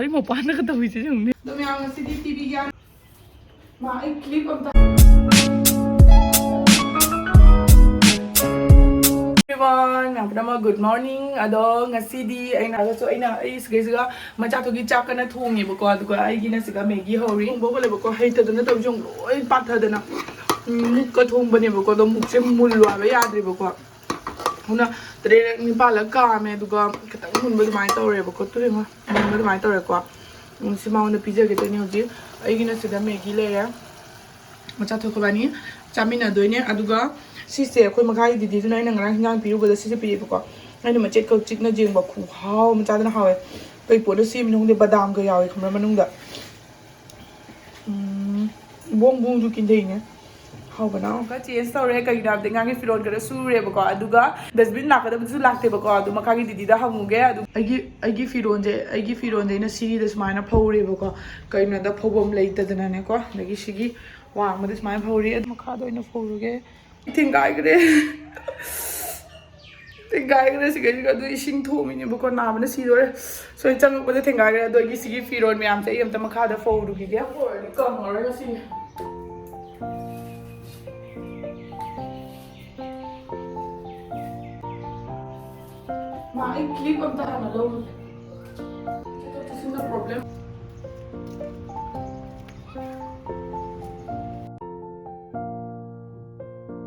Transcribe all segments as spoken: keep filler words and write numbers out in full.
ꯑꯩ ꯃꯄꯥꯟꯗꯒ ꯇꯧꯔꯤꯁꯦ ꯌꯦꯡꯉꯨꯅꯦ꯫ ꯑꯗꯣ ꯃꯌꯥꯝ, ꯉꯁꯤꯗꯤ ꯇꯤꯚꯤꯒꯤ ꯃꯥ, ꯑꯩ ꯀ꯭ꯂꯤꯞ ꯑꯝꯇ꯫ Everyone, ꯃꯌꯥꯝ ꯄꯨꯝꯅꯃꯛ good morning꯫ ꯑꯗꯣ ꯉꯁꯤꯗꯤ ꯑꯩꯅ ꯍꯥꯏꯔꯒꯁꯨ ꯑꯩꯅ ꯑꯩ ꯁꯤꯒꯩꯁꯤꯒ ꯃꯆꯥꯊꯣꯛꯀꯤ ꯆꯥꯛ ꯀꯟꯅ ꯊꯣꯡꯉꯦꯕꯀꯣ, ꯑꯗꯨꯒ ꯑꯩꯒꯤꯅ ꯁꯤꯗ ꯃꯦꯒꯤ ꯍꯧꯔꯤ꯫ ꯊꯣꯡꯕ ꯍꯧꯒꯠꯂꯦꯕꯀꯣ, ꯍꯩꯇꯗꯅ ꯇꯧꯔꯤꯁꯦ ꯌꯦꯡꯉꯨ, ꯂꯣꯏ ꯄꯥꯊꯗꯅ꯫ ꯎꯝ, ꯃꯨꯛꯀ ꯊꯣꯡꯕꯅꯦꯕꯀꯣ, ꯑꯗꯣ ꯃꯨꯛꯁꯦ ꯃꯨꯜꯂꯨ ꯍꯥꯏꯕ ꯌꯥꯗ꯭ꯔꯦꯕꯀꯣ꯫ ꯑꯗꯨꯅ ꯇꯔꯦꯠ ꯅꯤꯄꯥꯜꯂꯛ ꯀꯥꯝꯃꯦ, ꯑꯗꯨꯒ ꯈꯤꯇꯪ ꯃꯨꯟꯕ ꯑꯗꯨꯃꯥꯏꯅ ꯇꯧꯔꯦꯕꯀꯣ꯫ ꯇꯨ ꯌꯦꯡꯉꯣ, ꯃꯨꯟꯕ ꯑꯗꯨꯃꯥꯏꯅ ꯇꯧꯔꯦꯀꯣ꯫ ꯎꯝ, ꯁꯤ ꯃꯉꯣꯟꯗ ꯄꯤꯖꯒꯦ ꯇꯧꯅꯤ ꯍꯧꯖꯤꯛ꯫ ꯑꯩꯒꯤꯅ ꯁꯤꯗ ꯃꯦꯒꯤ ꯂꯩꯔꯦ, ꯃꯆꯥ ꯊꯣꯛꯈꯕꯅꯤ ꯆꯥꯃꯤꯟꯅꯗꯣꯏꯅꯦ꯫ ꯑꯗꯨꯒ ꯁꯤꯁꯦ ꯑꯩꯈꯣꯏ ꯃꯈꯥꯒꯤ ꯗꯤꯗꯤꯗꯨꯅ ꯑꯩꯅ ꯉꯔꯥꯡ ꯍꯤꯟꯖꯥꯡ ꯄꯤꯔꯨꯕꯗ ꯁꯤꯁꯦ ꯄꯤꯔꯛꯑꯦꯕꯀꯣ꯫ ꯑꯩꯅ ꯃꯆꯦꯠꯈꯛ ꯆꯤꯛꯅ ꯌꯦꯡꯕ, ꯈꯨꯍꯥꯎ ꯑꯃ ꯆꯥꯗꯅ ꯍꯥꯎꯋꯦ꯫ ꯀꯩ ꯄꯣꯠꯅ ꯁꯦꯝꯃꯤꯅꯣ ꯈꯪꯗꯦ, ꯕꯗꯥꯝꯒ ꯌꯥꯎꯋꯦ ꯈꯪꯕ꯭ꯔꯥ ꯃꯅꯨꯡꯗ꯫ ꯎꯝ, ꯕꯣꯡ ꯕꯣꯡꯁꯨ ꯀꯤꯟꯊꯩꯅꯦ꯫ ꯍꯥꯎꯕꯅ꯫ ꯑꯃꯨꯛꯀ ꯆꯦꯟꯖ ꯇꯧꯔꯦ, ꯀꯩꯒꯤꯅꯣ ꯍꯥꯏꯕꯗꯤ ꯑꯉꯥꯡꯒꯤ ꯐꯤꯔꯣꯜ ꯈꯔ ꯁꯨꯔꯦꯕꯀꯣ, ꯑꯗꯨꯒ ꯗꯁꯕꯤꯟ ꯂꯥꯛꯀꯗꯕꯗꯨꯁꯨ ꯂꯥꯛꯇꯦꯕꯀꯣ꯫ ꯑꯗꯨ ꯃꯈꯥꯒꯤ ꯗꯤꯗꯤꯗ ꯍꯪꯉꯨꯒꯦ꯫ ꯑꯗꯨ ꯑꯩꯒꯤ, ꯑꯩꯒꯤ ꯐꯤꯔꯣꯜꯁꯦ, ꯑꯩꯒꯤ ꯐꯤꯔꯣꯜꯁꯦ ꯑꯩꯅ ꯁꯤꯗ ꯁꯨꯃꯥꯏꯅ ꯐꯧꯔꯦꯕꯀꯣ, ꯀꯩꯅꯣꯗ ꯐꯧꯐꯝ ꯂꯩꯇꯗꯅꯅꯦꯀꯣ꯫ ꯑꯗꯒꯤ ꯁꯤꯒꯤ ꯋꯥꯡꯃꯗ ꯁꯨꯃꯥꯏꯅ ꯐꯧꯔꯤ꯫ ꯑꯗꯨ ꯃꯈꯥꯗ ꯑꯣꯏꯅ ꯐꯧꯔꯒꯦ꯫ ꯊꯤꯡꯒꯥꯏꯈ꯭ꯔꯦ꯫ ꯊꯦꯡꯒꯥꯏꯈ꯭ꯔꯦ ꯁꯤꯈꯩꯁꯤꯒ꯫ ꯑꯗꯨ ꯏꯁꯤꯡ ꯊꯣꯝꯃꯤꯅꯦꯕꯀꯣ, ꯅꯥꯕꯅ ꯁꯤꯗꯣꯔꯦ꯫ ꯁꯣꯏ ꯆꯪꯉꯛꯄꯗ ꯊꯦꯡꯒꯥꯏꯈ꯭ꯔꯦ꯫ ꯑꯗꯣ ꯑꯩꯒꯤ ꯁꯤꯒꯤ ꯐꯤꯔꯣꯜ ꯃꯌꯥꯝꯁꯦ ꯑꯩ ꯑꯝꯇ ꯃꯈꯥꯗ ꯐꯧꯔꯨꯈꯤꯒꯦ꯫ ꯐꯧꯔꯗꯤ ꯀꯪꯉꯔꯣꯏ ꯉꯁꯤ꯫ ꯃꯥ, ꯑꯩ ꯀ꯭ꯂꯤꯞ ꯑꯝꯇ ꯍꯥꯟꯅ ꯂꯧꯔꯨꯒꯦ꯫ ꯆꯠꯊꯣꯛ ꯆꯠꯁꯤꯟꯗ ꯄ꯭ꯔꯣꯕ꯭ꯂꯦꯝ꯫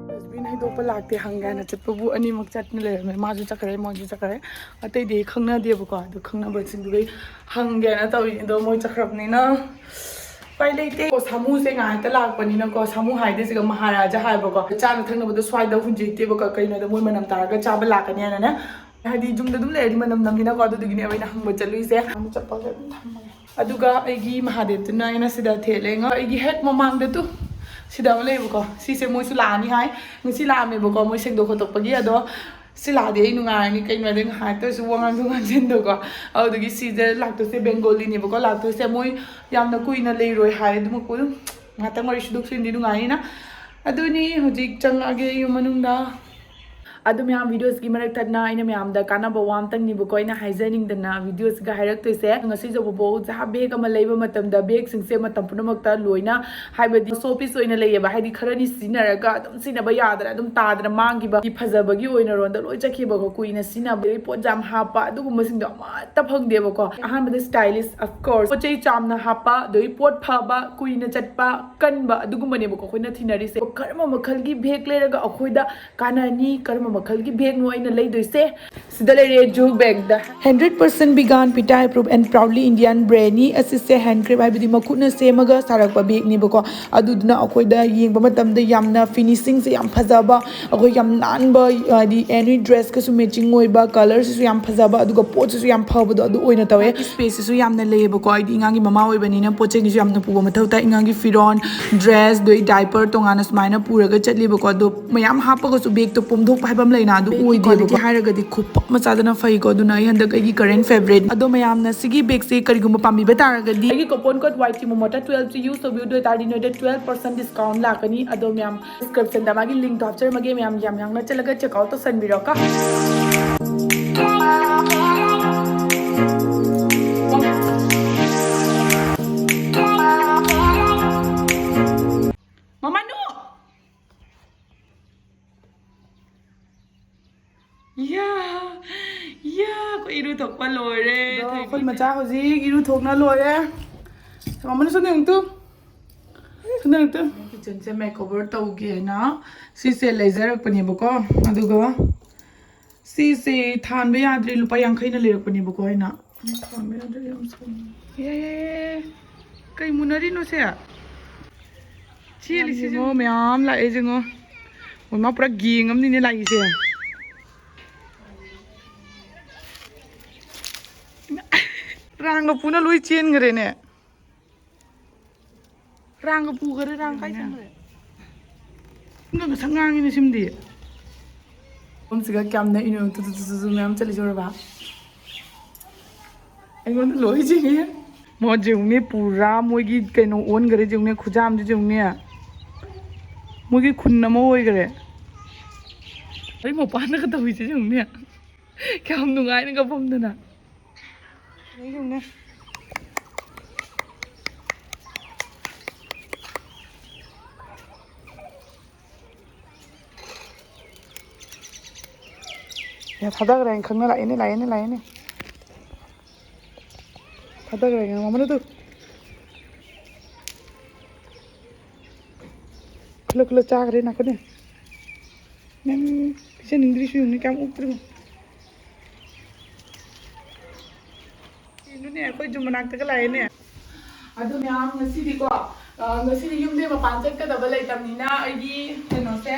ꯗꯁꯕꯤꯟ ꯍꯩꯗꯣꯛꯄ ꯂꯥꯛꯇꯦ ꯍꯪꯒꯦꯅ ꯆꯠꯄꯕꯨ ꯑꯅꯤꯃꯛ ꯆꯠꯇꯅ ꯂꯩꯔꯝꯃꯦ꯫ ꯃꯥꯁꯨ ꯆꯠꯈ꯭ꯔꯦ, ꯃꯣꯏꯁꯨ ꯆꯠꯈ꯭ꯔꯦ꯫ ꯑꯇꯩꯗꯤ ꯑꯩ ꯈꯪꯅꯗꯦꯕꯀꯣ, ꯑꯗꯨ ꯈꯪꯅꯕꯁꯤꯡꯗꯨꯒꯩ ꯍꯪꯒꯦꯅ ꯇꯧꯔꯤꯅꯤ, ꯑꯗꯣ ꯃꯣꯏ ꯆꯠꯈ꯭ꯔꯕꯅꯤꯅ ꯎꯄꯥꯏ ꯂꯩꯇꯦ꯫ ꯀꯣ, ꯁꯥꯃꯨꯁꯦ ꯉꯥꯏꯍꯥꯛꯇ ꯂꯥꯛꯄꯅꯤꯅꯀꯣ, ꯁꯥꯃꯨ ꯍꯥꯏꯗꯤ ꯁꯤꯒ ꯃꯍꯥꯔꯥꯖꯥ ꯍꯥꯏꯕꯀꯣ, ꯆꯥꯅ ꯊꯛꯅꯕꯗꯣ ꯁ꯭ꯋꯥꯏꯗ ꯍꯨꯟꯖꯤꯟꯗꯦꯕꯀꯣ, ꯀꯩꯅꯣꯗ ꯃꯣꯏ ꯃꯅꯝ ꯇꯥꯔꯒ ꯆꯥꯕ ꯂꯥꯛꯀꯅꯤ ꯍꯥꯏꯅꯅꯦ꯫ ꯍꯥꯏꯗꯤ ꯌꯨꯝꯗ ꯑꯗꯨꯝ ꯂꯩꯔꯗꯤ ꯃꯅꯝ ꯅꯝꯃꯤꯅꯀꯣ, ꯑꯗꯨꯗꯨꯒꯤꯅꯦꯕ ꯑꯩꯅ ꯍꯪꯕ ꯆꯠꯂꯨꯏꯁꯦ꯫ ꯑꯃꯨꯛ ꯆꯠꯄꯒ ꯑꯗꯨꯝ ꯊꯝꯃꯒꯦ꯫ ꯑꯗꯨꯒ ꯑꯩꯒꯤ ꯃꯍꯥꯗꯦꯕꯇꯨꯅ ꯑꯩꯅ ꯁꯤꯗ ꯊꯦꯠꯂꯦ꯫ ꯉ-, ꯑꯩꯒꯤ ꯍꯦꯛ ꯃꯃꯥꯡꯗ ꯇꯨ ꯁꯤꯗ ꯑꯃ ꯂꯩꯌꯦꯕꯀꯣ꯫ ꯁꯤꯁꯦ ꯃꯣꯏꯁꯨ ꯂꯥꯛꯑꯅꯤ ꯍꯥꯏ꯫ ꯉꯁꯤ ꯂꯥꯛꯑꯝꯃꯦꯕꯀꯣ, ꯃꯣꯏ ꯁꯦꯡꯗꯣꯛ ꯈꯣꯠꯇꯣꯛꯄꯒꯤ꯫ ꯑꯗꯣ ꯁꯤ ꯂꯥꯛꯑꯗꯤ ꯑꯩ ꯅꯨꯡꯉꯥꯏꯔꯅꯤ, ꯀꯩꯅꯣ ꯍꯥꯏꯗꯤ ꯉꯥꯏꯍꯥꯛꯇ ꯑꯣꯏꯔꯁꯨ ꯋꯥ ꯉꯥꯡꯊꯣꯛ ꯉꯥꯡꯖꯤꯟꯗꯣꯀꯣ꯫ ꯑꯗꯨꯗꯨꯒꯤ ꯁꯤꯗ ꯂꯥꯛꯇꯣꯏꯁꯦ ꯕꯦꯡꯒꯣꯂꯤꯅꯦꯕꯀꯣ꯫ ꯂꯥꯛꯇꯣꯏꯁꯦ ꯃꯣꯏ ꯌꯥꯝꯅ ꯀꯨꯏꯅ ꯂꯩꯔꯣꯏ ꯍꯥꯏ꯫ ꯑꯗꯨꯃꯛꯄꯨ ꯑꯗꯨꯝ ꯉꯥꯛꯇꯪ ꯋꯥꯔꯤ ꯁꯨꯗꯣꯛ ꯁꯨꯗꯤꯟꯗꯤ ꯅꯨꯡꯉꯥꯏꯅꯤꯅ꯫ ꯑꯗꯨꯅꯤ ꯍꯧꯖꯤꯛ ꯆꯪꯉꯛꯑꯒꯦ ꯌꯨꯝ ꯃꯅꯨꯡꯗ꯫ ꯑꯗꯨ ꯃꯌꯥꯝ videoꯁꯤꯒꯤ ꯃꯔꯛ ꯊꯠꯅ ꯑꯩꯅ ꯃꯌꯥꯝꯗ ꯀꯥꯟꯅꯕ ꯋꯥ ꯑꯝꯇꯪꯅꯤꯕꯀꯣ ꯑꯩꯅ ꯍꯥꯏꯖꯅꯤꯡꯗꯅ videoꯁꯤꯒ ꯍꯥꯏꯔꯛꯇꯣꯏꯁꯦ꯫ ꯉꯁꯤꯁꯨ ꯕꯣꯕꯣꯛ ꯖꯍꯥ bag ꯑꯃ ꯂꯩꯕ ꯃꯇꯝꯗ bagꯁꯤꯡꯁꯦ ꯃꯇꯝ ꯄꯨꯝꯅꯃꯛꯇ ꯂꯣꯏꯅ, ꯍꯥꯏꯕꯗꯤ showpiece ꯑꯣꯏꯅ ꯂꯩꯌꯦꯕ, ꯍꯥꯏꯗꯤ ꯈꯔꯅꯤ ꯁꯤꯖꯤꯟꯅꯔꯒ ꯑꯗꯨꯝ ꯁꯤꯖꯤꯟꯅꯕ ꯌꯥꯗꯅ ꯑꯗꯨꯝ ꯇꯥꯗꯅ ꯃꯥꯡꯈꯤꯕ, ꯐꯖꯕꯒꯤ ꯑꯣꯏꯅ ꯔꯣꯟꯗ ꯂꯣꯏ ꯆꯠꯈꯤꯕꯀꯣ, ꯀꯨꯏꯅ ꯁꯤꯖꯤꯟꯅꯕ, ꯑꯗꯩ ꯄꯣꯠ ꯌꯥꯝ ꯍꯥꯞꯄ ꯑꯗꯨꯒꯨꯝꯕꯁꯤꯡꯗꯣ ꯑꯃꯠꯇ ꯐꯪꯗꯦꯕꯀꯣ꯫ ꯑꯍꯥꯟꯕꯗ stylish, of course, ꯄꯣꯠ ꯆꯩ ꯆꯥꯝꯅ ꯍꯥꯞꯄ, ꯑꯗꯩ ꯄꯣꯠ ꯐꯕ, ꯀꯨꯏꯅ ꯆꯠꯄ, ꯀꯟꯕ, ꯑꯗꯨꯒꯨꯝꯕꯅꯦꯕꯀꯣ ꯑꯩꯈꯣꯏꯅ ꯊꯤꯅꯔꯤꯁꯦ꯫ ꯀꯔꯝꯕ ꯃꯈꯜꯒꯤ bag ꯂꯩꯔꯒ ꯑꯩꯈꯣꯏꯗ ꯀꯥꯟꯅꯅꯤ, ꯀꯔꯝꯕ ꯃꯈꯜꯒꯤ bagꯅꯣ ꯑꯩꯅ ꯂꯩꯗꯣꯏꯁꯦ? ꯁꯤꯗ ꯂꯩꯔꯦ Jhug bag꯫ The hundred percent vegan, PETA approved and proudly Indian brandꯅꯤ꯫ ꯑꯁꯤꯁꯦ handcraft, ꯍꯥꯏꯕꯗꯤ ꯃꯈꯨꯠꯅ ꯁꯦꯝꯃꯒ ꯁꯥꯔꯛꯄ bagꯅꯦꯕꯀꯣ꯫ ꯑꯗꯨꯗꯨꯅ ꯑꯩꯈꯣꯏꯗ ꯌꯦꯡꯕ ꯃꯇꯝꯗ ꯌꯥꯝꯅ finishingꯁꯦ ꯌꯥꯝ ꯐꯖꯕ, ꯑꯩꯈꯣꯏ ꯌꯥꯝ ꯅꯥꯟꯕ, ꯍꯥꯏꯗꯤ any dressꯀꯁꯨ matching ꯑꯣꯏꯕ, colourꯁꯤꯁꯨ ꯌꯥꯝ ꯐꯖꯕ, ꯑꯗꯨꯒ ꯄꯣꯠꯁꯤꯁꯨ ꯌꯥꯝ ꯐꯕꯗꯣ ꯑꯗꯨ ꯑꯣꯏꯅ ꯇꯧꯋꯦ꯫ Spaceꯁꯤꯁꯨ ꯌꯥꯝꯅ ꯂꯩꯌꯦꯕꯀꯣ꯫ ꯑꯩꯗꯤ ꯑꯉꯥꯡꯒꯤ ꯃꯃꯥ ꯑꯣꯏꯕꯅꯤꯅ ꯄꯣꯠ ꯆꯩꯒꯤꯁꯨ ꯌꯥꯝꯅ ꯄꯨꯕ ꯃꯊꯧ ꯇꯥꯏ꯫ ꯑꯉꯥꯡꯒꯤ ꯐꯤꯔꯣꯟ, dress, ꯑꯗꯩ diaper ꯇꯣꯉꯥꯟꯅ ꯁꯨꯃꯥꯏꯅ ꯄꯨꯔꯒ ꯆꯠꯂꯤꯕꯀꯣ꯫ ꯑꯗꯣ ꯃꯌꯥꯝ ꯍꯥꯞꯄꯒꯁꯨ bagꯇꯣ ꯄꯣꯝꯊꯣꯛꯄ ꯍꯥꯏꯕ ꯑꯃ ꯂꯩꯅ, ꯑꯗꯨ ꯑꯣꯏꯗꯦꯕꯀꯣ꯫ Quality ꯍꯥꯏꯔꯒꯗꯤ ꯈꯨꯐ ꯃꯆꯥꯗꯅ ꯐꯩꯀꯣ꯫ ꯑꯗꯨꯅ ꯑꯩ ꯍꯟꯗꯛ ꯑꯩꯒꯤ current favourite꯫ ꯑꯗꯣ ꯃꯌꯥꯝꯅ ꯁꯤꯒꯤ bagꯁꯦ ꯀꯔꯤꯒꯨꯝꯕ ꯄꯥꯝꯕꯤꯕ ꯇꯥꯔꯒꯗꯤ ꯑꯩꯒꯤ coupon code Y T Momota twelve ꯁꯤ use ꯇꯧꯕꯤꯌꯨ꯫ ꯑꯗꯨ ꯑꯣꯏꯇꯥꯔꯗꯤ ꯅꯣꯏꯗ twelve percent discount ꯂꯥꯛꯀꯅꯤ꯫ ꯑꯗꯣ ꯃꯌꯥꯝ descriptionꯗ ꯃꯥꯒꯤ linkꯇꯣ ꯍꯥꯞꯆꯔꯝꯃꯒꯦ, ꯃꯌꯥꯝ ꯌꯥꯝ ꯌꯥꯡꯅ ꯆꯠꯂꯒ check out ꯇꯧꯁꯟꯕꯤꯔꯣꯀꯣ꯫ ꯃꯃꯥꯅꯨ! ꯌꯥ! ꯌꯥ! ꯑꯩꯈꯣꯏ ꯏꯔꯨ ꯊꯣꯛꯄ ꯂꯣꯏꯔꯦ꯫ ꯑꯗꯣ ꯑꯩꯈꯣꯏ ꯊꯣꯏꯕꯤꯁꯦ꯫ ꯃꯆꯥ ꯍꯧꯖꯤꯛ ꯏꯔꯨ ꯊꯣꯛꯅ ꯂꯣꯏꯔꯦ꯫ ꯃꯃꯥꯅ ꯁꯣꯝꯗ ꯌꯦꯡꯉꯨ ꯇꯨ꯫ ꯁꯣꯝꯗ ꯌꯦꯡꯉꯨ ꯇꯨ꯫ Kitchenꯁꯦ makeover ꯇꯧꯒꯦꯅ ꯁꯤꯁꯦ ꯂꯩꯖꯔꯛꯄꯅꯦꯕꯀꯣ꯫ ꯑꯗꯨꯒ ꯁꯤꯁꯦ ꯊꯥꯟꯕ ꯌꯥꯗ꯭ꯔꯦ, ꯂꯨꯄꯥ ꯌꯥꯡꯈꯩꯅ ꯂꯩꯔꯛꯄꯅꯦꯕꯀꯣ ꯑꯩꯅ꯫ ꯊꯥꯟꯕ ꯌꯥꯗ꯭ꯔꯦ, ꯌꯥꯝ ꯁꯥꯎꯅꯤꯡꯉꯦ꯫ ꯑꯦ, ꯀꯩ ꯃꯨꯟꯅꯔꯤꯅꯣ ꯁꯦ? ꯆꯦꯜꯂꯤꯁꯤ ꯌꯦꯡꯉꯣ, ꯃꯌꯥꯝ ꯂꯥꯛꯑꯦ ꯌꯦꯡꯉꯣ꯫ ꯃꯣꯏ ꯃꯥ ꯄꯨꯔꯥ gang ꯑꯃꯅꯤꯅꯦ ꯂꯥꯛꯏꯁꯦ꯫ ꯔꯥꯡꯒ ꯄꯨꯅ ꯂꯣꯏ ꯆꯦꯟꯈ꯭ꯔꯦꯅꯦ꯫ ꯔꯥꯡꯒ ꯄꯨꯈ꯭ꯔꯦ, ꯔꯥꯡ ꯀꯥꯏ ꯆꯪꯈ꯭ꯔꯦ? ꯅꯪ ꯉꯁꯛ ꯉꯥꯡꯉꯤꯅꯦ ꯁꯤꯃꯗꯤ꯫ ꯃꯐꯝꯁꯤꯒ ꯀꯌꯥꯝ ꯅꯛꯏꯅꯣ? ꯇꯨ, ꯇꯨ, ꯇꯨ, ꯇꯨ, ꯇꯨ ꯃꯌꯥꯝ ꯆꯠꯂꯤꯁꯦ ꯎꯔꯕ? ꯑꯩꯉꯣꯟꯗ ꯂꯣꯏ ꯆꯤꯡꯉꯦ꯫ ꯃꯣ ꯌꯦꯡꯉꯨꯅꯦ, ꯄꯨꯔꯥ ꯃꯣꯏꯒꯤ ꯀꯩꯅꯣ ꯑꯣꯟꯈ꯭ꯔꯦ ꯌꯦꯡꯉꯨꯅꯦ, ꯈꯨꯖꯥꯝꯗꯨ ꯌꯦꯡꯉꯨꯅꯦ꯫ ꯃꯣꯏꯒꯤ ꯈꯨꯟ ꯑꯃ ꯑꯣꯏꯈ꯭ꯔꯦ꯫ ꯑꯩ ꯃꯄꯥꯟꯗꯒ ꯇꯧꯔꯤꯁꯦ ꯌꯦꯡꯉꯨꯅꯦ꯫ ꯀꯌꯥꯝ ꯅꯨꯡꯉꯥꯏꯅꯒ ꯐꯝꯗꯅ꯫ ꯌꯦꯡꯉꯨꯅꯦ꯫ ꯌꯥ, ꯊꯥꯗꯈ꯭ꯔꯦ ꯍꯥꯏꯅ ꯈꯪꯅ ꯂꯥꯛꯑꯦꯅꯦ, ꯂꯥꯛꯑꯦꯅꯦ, ꯂꯥꯛꯑꯦꯅꯦ꯫ ꯊꯥꯗꯈ꯭ꯔꯦ ꯍꯥꯏꯅ ꯃꯃꯜ ꯑꯗꯨ꯫ ꯈꯨꯜꯂ ꯈꯨꯜꯂ ꯆꯥꯈ꯭ꯔꯦ ꯅꯥꯀꯣꯅꯦ꯫ ꯅꯪ ꯄꯤꯖꯅꯤꯡꯗ꯭ꯔꯤꯁꯨ ꯌꯦꯡꯉꯨꯅꯦ ꯀꯌꯥꯝ ꯑꯣꯛꯇ꯭ꯔꯤꯅꯣ꯫ ꯀꯩꯅꯣꯅꯦ, ꯑꯩꯈꯣꯏ ꯖꯨ ꯃꯅꯥꯛꯇꯒ ꯂꯥꯛꯑꯦꯅꯦ꯫ ꯑꯗꯨ ꯃꯌꯥꯝ ꯉꯁꯤꯗꯤꯀꯣ, ꯑ, ꯉꯁꯤꯗꯤ ꯌꯨꯝꯗꯩ ꯃꯄꯥꯟ ꯆꯠꯀꯗꯕ ꯂꯩꯇꯕꯅꯤꯅ ꯑꯩꯒꯤ ꯀꯩꯅꯣꯁꯦ,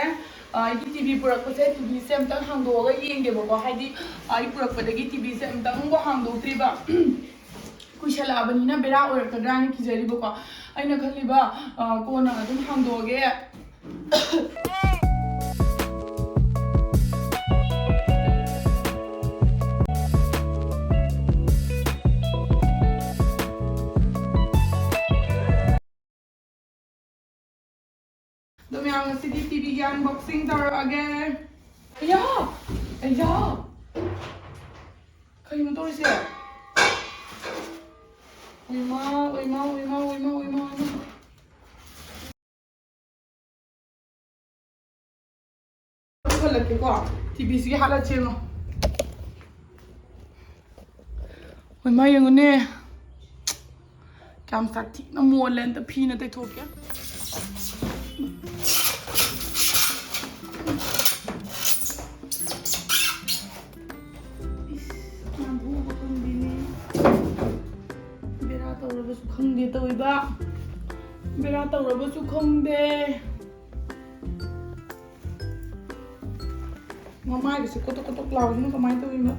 ꯑ, ꯑꯩꯒꯤ ꯇꯤ ꯚꯤ ꯄꯨꯔꯛꯄꯁꯦ, ꯇꯤ ꯚꯤꯁꯦ ꯑꯝꯇꯪ ꯍꯥꯡꯗꯣꯛꯑꯒ ꯌꯦꯡꯒꯦꯕꯀꯣ꯫ ꯍꯥꯏꯗꯤ, ꯑ, ꯑꯩ ꯄꯨꯔꯛꯄꯗꯒꯤ ꯇꯤ ꯚꯤꯁꯦ ꯑꯝꯇꯪꯕꯨ ꯍꯥꯡꯗꯣꯛꯇ꯭ꯔꯤꯕ꯫ ꯀꯨꯏꯁꯜꯂꯛꯑꯕꯅꯤꯅ ꯕꯦꯔꯥ ꯑꯣꯏꯔꯛꯀꯗ꯭ꯔꯥꯅ ꯀꯤꯖꯔꯤꯕꯀꯣ꯫ ꯑꯩꯅ ꯈꯜꯂꯤꯕ, ꯑ, ꯀꯣꯟꯅ ꯑꯗꯨꯝ ꯍꯥꯡꯗꯣꯛꯑꯒꯦ꯫ ꯑꯗꯣ ꯃꯌꯥꯝ, ꯉꯁꯤꯗꯤ ꯇꯤ ꯚꯤꯒꯤ unboxing ꯇꯧꯔꯛꯑꯒꯦ꯫ ꯑꯌꯥ! ꯑꯌꯥ! ꯀꯩꯅꯣ ꯇꯧꯔꯤꯁꯦ? ꯑꯣꯏꯃꯥ, ꯑꯣꯏꯃꯥ, ꯑꯣꯏꯃꯥ꯫ ꯄꯨꯈꯠꯂꯛꯀꯦꯀꯣ꯫ ꯇꯤ ꯚꯤꯁꯤꯒꯤ ꯍꯥꯠꯂ ꯆꯦꯡꯉꯣ꯫ ꯍꯣꯏ, ꯃꯥ ꯌꯦꯡꯉꯨꯅꯦ꯫ ꯀꯌꯥꯝ ꯁꯥꯊꯤꯅ ꯃꯣꯜꯂꯦ꯫ ꯑꯝꯇ ꯐꯤꯅ ꯇꯩꯊꯣꯛꯀꯦ꯫ ꯏꯁ, ꯅꯥꯟꯊꯣꯛꯑꯕ ꯈꯪꯗꯦꯅꯦ꯫ ꯕꯦꯔꯥ ꯇꯧꯔꯕꯁꯨ ꯈꯪꯗꯦ ꯇꯧꯏꯕ꯫ ꯕꯦꯔꯥ ꯇꯧꯔꯕꯁꯨ ꯈꯪꯗꯦ꯫ ꯃꯃꯥꯏꯒꯁꯦ ꯀꯣꯇꯣꯛ ꯀꯣꯇꯣꯛ ꯂꯥꯎꯔꯤꯁꯤꯅ ꯀꯃꯥꯏꯅ ꯇꯧꯔꯤꯅꯣ?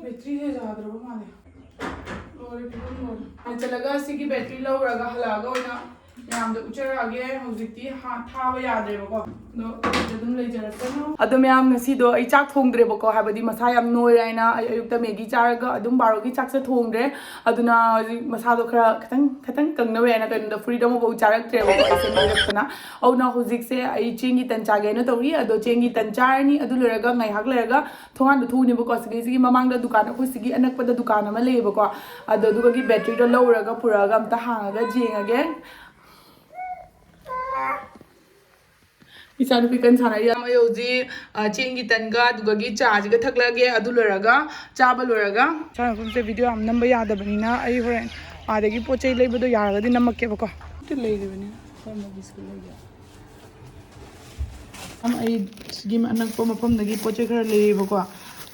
ꯕꯦꯇ꯭ꯔꯤꯁꯦ ꯌꯥꯗ꯭ꯔꯕ ꯃꯥꯜꯂꯦ꯫ ꯂꯣꯏꯔꯦ, ꯐꯤꯕꯝ ꯂꯣꯏꯔꯦ꯫ ꯃꯥꯏ ꯆꯠꯂꯒ ꯁꯤꯒꯤ ꯕꯦꯇ꯭ꯔꯤ ꯂꯧꯔꯒ ꯍꯜꯂꯛꯑꯒ ꯑꯣꯏꯅ ꯃꯌꯥꯝꯗ ꯎꯠꯆꯔꯛꯑꯒꯦ꯫ ꯍꯧꯖꯤꯛꯇꯤ ꯍꯥ-, ꯊꯥꯕ ꯌꯥꯗ꯭ꯔꯦꯕꯀꯣ, ꯑꯗꯣ ꯑꯗꯨꯝ ꯂꯩꯖꯔꯛꯁꯅꯨ꯫ ꯑꯗꯣ ꯃꯌꯥꯝ, ꯉꯁꯤꯗꯣ ꯑꯩ ꯆꯥꯛ ꯊꯣꯡꯗ꯭ꯔꯦꯕꯀꯣ, ꯍꯥꯏꯕꯗꯤ ꯃꯁꯥ ꯌꯥꯝ ꯅꯣꯏꯔꯦ ꯍꯥꯏꯅ ꯑꯩ ꯑꯌꯨꯛꯇ ꯃꯦꯒꯤ ꯆꯥꯔꯒ ꯑꯗꯨꯝ ꯕꯥꯔꯣꯒꯤ ꯆꯥꯛꯁꯦ ꯊꯣꯡꯗ꯭ꯔꯦ꯫ ꯑꯗꯨꯅ ꯍꯧꯖꯤꯛ ꯃꯁꯥꯗꯣ ꯈꯔ ꯈꯤꯇꯪ ꯈꯤꯇꯪ ꯀꯪꯅꯕ ꯍꯥꯏꯅ ꯀꯩꯅꯣꯗ ꯐꯨꯔꯤꯠ ꯑꯃꯐꯥꯎ ꯆꯥꯔꯛꯇ꯭ꯔꯦꯕꯀꯣ ꯑꯩꯁꯦ ꯅꯣꯏꯔꯛꯇꯅ꯫ ꯑꯗꯨꯅ ꯍꯧꯖꯤꯛꯁꯦ ꯑꯩ ꯆꯦꯡꯒꯤ ꯇꯟ ꯆꯥꯒꯦꯅ ꯇꯧꯔꯤ꯫ ꯑꯗꯣ ꯆꯦꯡꯒꯤ ꯇꯟ ꯆꯥꯔꯅꯤ, ꯑꯗꯨ ꯂꯣꯏꯔꯒ ꯉꯥꯏꯍꯥꯛ ꯂꯩꯔꯒ ꯊꯣꯡꯒꯥꯟꯗ ꯊꯣꯛꯎꯅꯦꯕꯀꯣ꯫ ꯁꯤꯒꯤꯁꯤꯒꯤ ꯃꯃꯥꯡꯗ ꯗꯨꯀꯥꯟ, ꯑꯩꯈꯣꯏ ꯁꯤꯒꯤ ꯑꯅꯛꯄꯗ ꯗꯨꯀꯥꯟ ꯑꯃ ꯂꯩꯌꯦꯕꯀꯣ꯫ ꯑꯗꯣ ꯑꯗꯨꯒꯤ ꯕꯦꯇ꯭ꯔꯤꯗꯣ ꯂꯧꯔꯒ ꯄꯨꯔꯛꯑꯒ ꯑꯝꯇ ꯍꯥꯡꯉꯒ ꯌꯦꯡꯉꯒꯦ꯫ ꯏꯆꯥꯅꯨꯄꯤ ꯀꯟꯅ ꯁꯥꯟꯅꯔꯤ꯫ ꯑꯩ ꯍꯧꯖꯤꯛ, ꯑ, ꯆꯦꯡꯒꯤ ꯇꯟꯒ ꯑꯗꯨꯒꯒꯤ ꯆꯥꯁꯤꯒ ꯊꯛꯂꯛꯑꯒꯦ꯫ ꯑꯗꯨ ꯂꯣꯏꯔꯒ, ꯆꯥꯕ ꯂꯣꯏꯔꯒ, ꯏꯆꯥꯅꯨꯄꯤꯁꯦ ꯚꯤꯗꯤꯑꯣ ꯌꯥꯝ ꯅꯝꯕ ꯌꯥꯗꯕꯅꯤꯅ ꯑꯩ ꯍꯣꯔꯦꯟ ꯑꯥꯗꯒꯤ ꯄꯣꯠ ꯆꯩ ꯂꯩꯕꯗꯣ ꯌꯥꯔꯒꯗꯤ ꯅꯝꯃꯛꯀꯦꯕꯀꯣ꯫ ꯂꯩꯔꯤꯕꯅꯤꯅ ꯀꯔꯝꯕ ꯕꯤꯁꯀꯨꯠ ꯂꯩꯒꯦ? ꯑꯩ ꯁꯤꯒꯤ ꯑꯅꯛꯄ ꯃꯐꯝꯗꯒꯤ ꯄꯣꯠ ꯆꯩ ꯈꯔ ꯂꯩꯌꯦꯕꯀꯣ꯫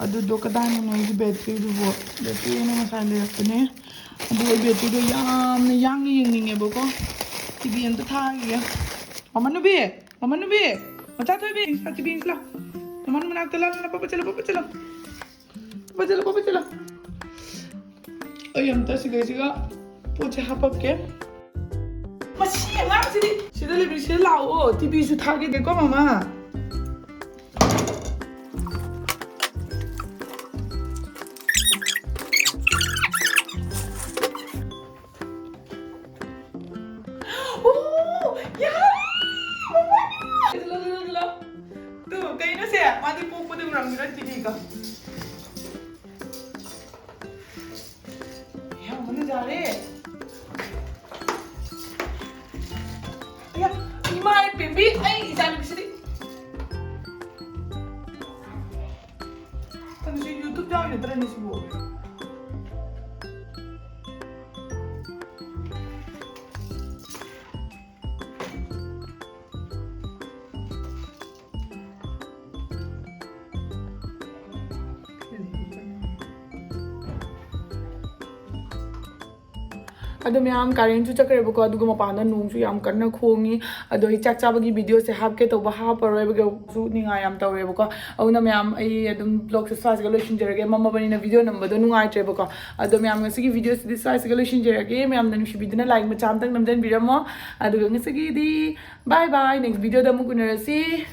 ꯑꯗꯨꯗꯣ ꯀꯗꯥꯏꯅꯣ ꯑꯩꯒꯤ ꯕꯦꯇ꯭ꯔꯤꯗꯨꯕꯨ? ꯕꯦꯇ꯭ꯔꯤ ꯑꯩꯅ ꯉꯁꯥꯏ ꯂꯩꯔꯛꯄꯅꯦ꯫ ꯑꯗꯨꯒ ꯕꯦꯇ꯭ꯔꯤꯗꯣ ꯌꯥꯝꯅ ꯌꯥꯡꯅ ꯌꯦꯡꯅꯤꯡꯉꯦꯕꯀꯣ꯫ ꯇꯤꯚꯤ ꯑꯝꯇ ꯊꯥꯈꯤꯒꯦ꯫ ꯃꯃꯥ ꯅꯨꯕꯤ, ꯃꯃꯥ ꯅꯨꯕꯤ, ꯃꯆꯥ ꯊꯣꯏꯕꯤ, ꯁꯤꯗ ꯇꯤꯚꯤ ꯌꯦꯡꯁꯤ ꯂꯥꯎ꯫ ꯃꯃꯥ ꯃꯅꯥꯛꯇ ꯂꯥꯛꯑꯣ, ꯄꯄꯥ ꯆꯠꯂꯣ, ꯄꯄꯥ ꯆꯠꯂꯣ꯫ ꯄꯄꯥ ꯆꯠꯂꯣ, ꯄꯄꯥ ꯆꯠꯂꯣ꯫ ꯑꯩ ꯑꯝꯇ ꯁꯤꯒꯩꯁꯤꯒ ꯄꯣꯠꯁꯦ ꯍꯥꯄꯛꯀꯦ꯫ ꯃꯁꯤ ꯑꯉꯥꯡꯁꯤꯗꯤ ꯁꯤꯗ ꯂꯩꯕꯅꯤ, ꯁꯤꯗ ꯂꯥꯛꯑꯣ, ꯇꯤꯚꯤꯁꯨ ꯊꯥꯒꯦꯀꯣ ꯃꯃꯥ꯫ ꯑꯣ, ꯌꯥꯔꯦ! ꯃꯃꯥ! ꯂꯧ, ꯂꯧ, ꯂꯧ, ꯂꯧ꯫ ꯇꯨ, ꯀꯩꯅꯣ ꯁꯦ? ꯃꯥꯗꯤ ꯄꯣꯛꯄꯗ ꯎꯔꯝꯈꯤꯔꯣꯏ ꯇꯤꯚꯤꯒ꯫ ꯌꯥꯝ ꯐꯖꯔꯦ꯫ ꯑꯌꯥ, ꯏꯃꯥ ꯏꯄꯦꯝꯕꯤ, ꯑꯩ ꯏꯆꯥꯅꯨꯄꯤꯁꯤꯗꯤ꯫ ꯀꯩꯅꯣ ꯁꯤ YouTube ꯌꯥꯎꯔꯤ ꯅꯠꯇ꯭ꯔꯅꯦ ꯁꯤꯕꯨ? ꯑꯗꯣ ꯃꯌꯥꯝ, ꯀꯥꯔꯦꯟꯁꯨ ꯆꯠꯈ꯭ꯔꯦꯕꯀꯣ, ꯑꯗꯨꯒ ꯃꯄꯥꯟꯗ ꯅꯣꯡꯁꯨ ꯌꯥꯝ ꯀꯟꯅ ꯈꯣꯡꯉꯤ꯫ ꯑꯗꯣ ꯑꯩ ꯆꯥꯛ ꯆꯥꯕꯒꯤ ꯚꯤꯗꯤꯑꯣꯁꯦ ꯍꯥꯞꯀꯦ ꯇꯧꯕ ꯍꯥꯞꯄꯔꯣꯏꯕꯒꯁꯨ ꯅꯤꯡꯉꯥꯏ ꯌꯥꯝ ꯇꯧꯔꯦꯕꯀꯣ꯫ ꯑꯗꯨꯅ ꯃꯌꯥꯝ, ꯑꯩ ꯑꯗꯨꯝ ꯕ꯭ꯂꯣꯒꯁꯦ ꯁ꯭ꯋꯥꯏꯁꯤꯒ ꯂꯣꯏꯁꯤꯟꯖꯔꯒꯦ, ꯃꯝꯃꯕꯅꯤꯅ ꯚꯤꯗꯤꯑꯣ ꯅꯝꯕꯗꯣ ꯅꯨꯡꯉꯥꯏꯇ꯭ꯔꯦꯕꯀꯣ꯫ ꯑꯗꯣ ꯃꯌꯥꯝ, ꯉꯁꯤꯒꯤ ꯚꯤꯗꯤꯑꯣꯁꯤꯗꯤ ꯁ꯭ꯋꯥꯏꯁꯤꯒ ꯂꯣꯏꯁꯤꯟꯖꯔꯒꯦ꯫ ꯃꯌꯥꯝꯅ ꯅꯨꯡꯁꯤꯕꯤꯗꯨꯅ ꯂꯥꯏꯛ ꯃꯆꯥ ꯑꯝꯇꯪ ꯅꯝꯖꯟꯕꯤꯔꯝꯃꯣ꯫ ꯑꯗꯨꯒ ꯉꯁꯤꯒꯤꯗꯤ bye bye, next ꯚꯤꯗꯤꯑꯣꯗ ꯑꯃꯨꯛ ꯎꯅꯔꯁꯤ꯫